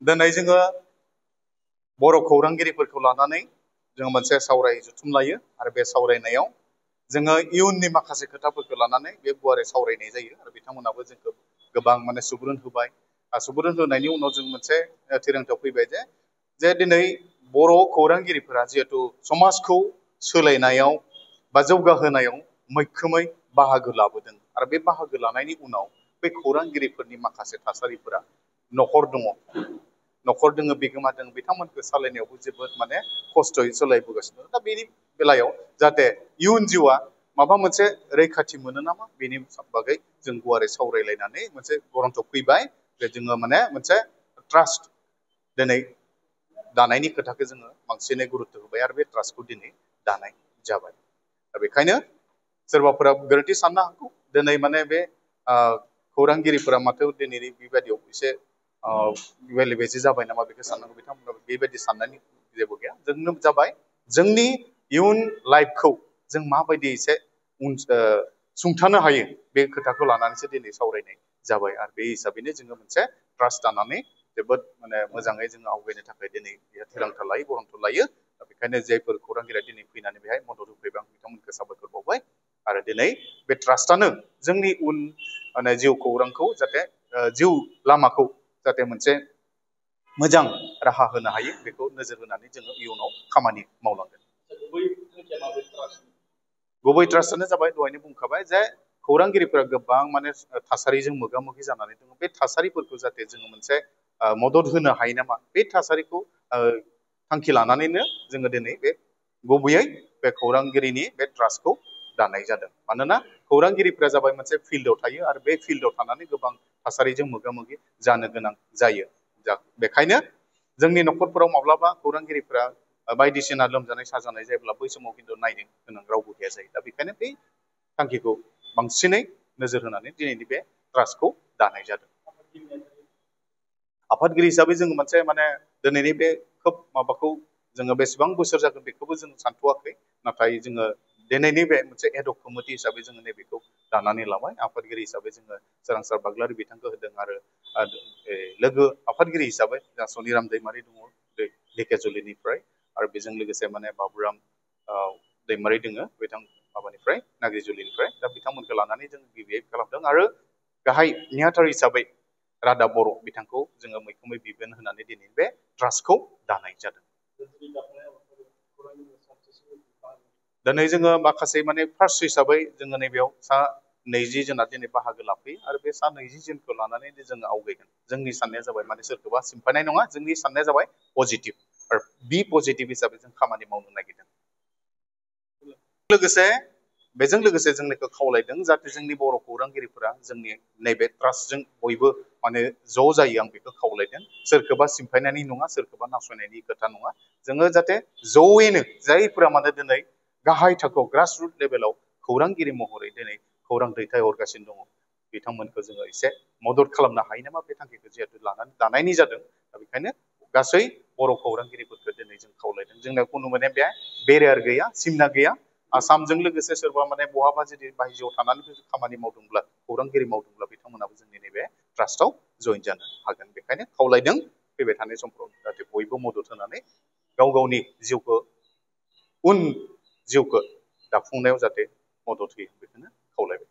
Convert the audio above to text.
दिनै जोङो बर' खौरांगिरिफोरखौ लानानै जोङो मोनसे सावराय जथुम लायो आरो बे सावरायनायाव जोङो इयुननि माखासे खोथाफोरखौ लानानै बे गुवारै सावरायनाय जायो आरो बिथांमोनाबो जोंखौ गोबां माने सुबुरुन होबाय सुबुरुन होनायनि उनाव जों मोनसे थिरांथायाव फैबाय जे दिनै बर' खौरांगिरिफोरा जिहेथु समाजखौ सोलायनायाव बा जौगाहोनायाव मैखोमै बाहागो लाबोदों आरो बे बाहागो लानायनि उनाव बे खौरांगिरिफोरनि माखासे थासारिफोरा न'खर दङ बिगोमा दङ बिथांमोनखौ सालायनायावबो जोबोद माने खस्थ'यै सोलायबोगासिनो दा बेनि बेलायाव जाहाथे इयुन जिउआ माबा मोनसे रैखाथि मोनो नामा बेनि बागै जों गुवारै सावरायलायनानै मोनसे गरन्थ फैबाय जे जोङो माने मोनसे ट्रास्ट दिनै दानायनि खोथाखौ जोङो बांसिनै गुरुत्व होबाय आरो बे ट्रास्टखौ दिनै दानाय जाबाय दा बेखायनो सोरबाफोरा गोरोन्थि साननो हागौ दिनै माने बे खौरांगिरिफोरा माथो दिनैनि बेबायदियाव एसे बेले बेजे जाबाय नामा बेखौ साननांगौ बिथांमोना बेबायदि साननायनि जेबो गैया जोंनो जाबाय जोंनि इयुन लाइफखौ जों माबायदि एसे सुंथानो हायो बे खोथाखौ लानानैसो दिनै सावरायनाय जाबाय आरो बे हिसाबैनो जोङो मोनसे ट्रास्ट दानानै जोबोद माने मोजाङै जोङो आवगायनो थाखाय दिनै थिरांथा लायो गरन्थ लायो बेखायनो जायफोर खौरांगिरिया दिनै फैनानै बेहाय मदद होफैबाय आं बिथांमोनखौ साबायखर बावबाय आरो दिनै बे ट्रास्टआनो जोंनि उन माने जिउ खौरांखौ जाहाथे जिउ लामाखौ जाहाथे मोनसे मोजां राहा होनो हायो बेखौ नोजोर होनानै जोङो इयुनाव खामानि मावलांगोन गुबै ट्रास्टआनो जाबाय दहायनो बुंखाबाय जे खौरांगिरिफोरा गोबां माने थासारिजों मोगा मोगि जानानै दङ बे थासारिफोरखौ जाहाथे जोङो मोनसे मदद होनो हायो नामा बे थासारिखौ थांखि लानानैनो जोङो दिनै बे गुबैयै बे खौरांगिरिनि बे ट्रास्टखौ दानाय जादों मानोना खौरांगिरिफोरा जाबाय मोनसे फिल्डआव थायो आरो बे फिल्डआव थानानै गोबां थासारिजों मोगा मोगि जानो गोनां जायो बेखायनो जोंनि न'खरफोराव माब्लाबा खौरांगिरिफोरा बायदिसिना लोमजानाय साजानाय जायोब्ला बै समाव खिन्थु नायनो गोनां रावबो गैया जायो दा बेखायनो बै थांखिखौ बांसिनै नोजोर होनानै दिनैनि बे ट्रास्टखौ दानाय जादों आफादगिरि हिसाबै जोङो मोनसे माने दिनैनि बे खोब माबाखौ जोङो बेसेबां बोसोर जागोन बेखौबो जों सानथ'वाखै नाथाय जोङो दिनैनि बे मोनसे एडक कमिटि हिसाबै जोङो नैबेखौ दानानै लाबाय आफादगिरि हिसाबै जोङो सोरांसार बाग्लारि बिथांखौ होदों आरो लोगो आफादगिरि हिसाबै जोंहा सनिराम दैमारि दङ धेकियाजुलिनिफ्राय आरो बेजों लोगोसे माने बाबुराम दैमारि दोङो बिथां माबानिफ्राय नाग्रिजुलिनिफ्राय दा बिथांमोनखौ लानानै जों गिबियै खालामदों आरो गाहाय नेहाथारि हिसाबै रादाब बर' बिथांखौ जोङो मैखोमै बिबान होनानै दिनै बे ट्रास्टखौ दानाय जादों दिनै जोङो माखासे माने फार्स्ट हिसाबै जोङो नैबेयाव सा 20 जना दिनै बाहागो लाफैयो आरो बे सा 20 जनखौ लानानै जोङो आवगायगोन जोंनि साननाया जाबाय माने सोरखौबा सिम्फायनाय नङा जोंनि साननाया जाबाय पजिटिभ आरो बि पजिटिभ हिसाबै जों खामानि मावनो नागिरदों लोगोसे बेजों लोगोसे जोंनिखौ खावलायदों जाहाथे जोंनि बर' खौरांगिरिफोरा जोंनि नैबे ट्रास्टजों बयबो माने ज' जायो आं बेखौ खावलायदों सोरखौबा सिम्फायनायनि नङा सोरखौबा नासयनायनि खोथा नङा जोङो जाहाथे ज'यैनो जायफोरा माने दिनै गाहाय थाखोआव ग्रासरुट लेभेलाव खौरांगिरि महरै दिनै खौरां दैथायहरगासिनो दङ बिथांमोनखौ जोङो एसे मदद खालामनो हायो नामा बे थांखिखौ जिहेतु लानानै दानायनि जादों दा बेखायनो गासै बर' खौरांगिरिफोरखौ दिनै जों खावलायदों जोंनाव खुनु माने बे बेरियार गैया सिमना गैया आसामजों लोगोसे सोरबा माने बहाबा जुदि बायजोआव थानानै खामानि मावदोंब्ला खौरांगिरि मावदोंब्ला बिथांमोनाबो जोंनि नैबे ट्रास्टआव जइन जानो हागोन बेखायनो खावलायदों फैबाय थानाय समफ्राव जाहाथे बयबो मदद होनानै गाव गावनि जिउखौ उन जिउखौ दाफुंनायाव जाहाथे मदद होयो बेखौनो खावलायबाय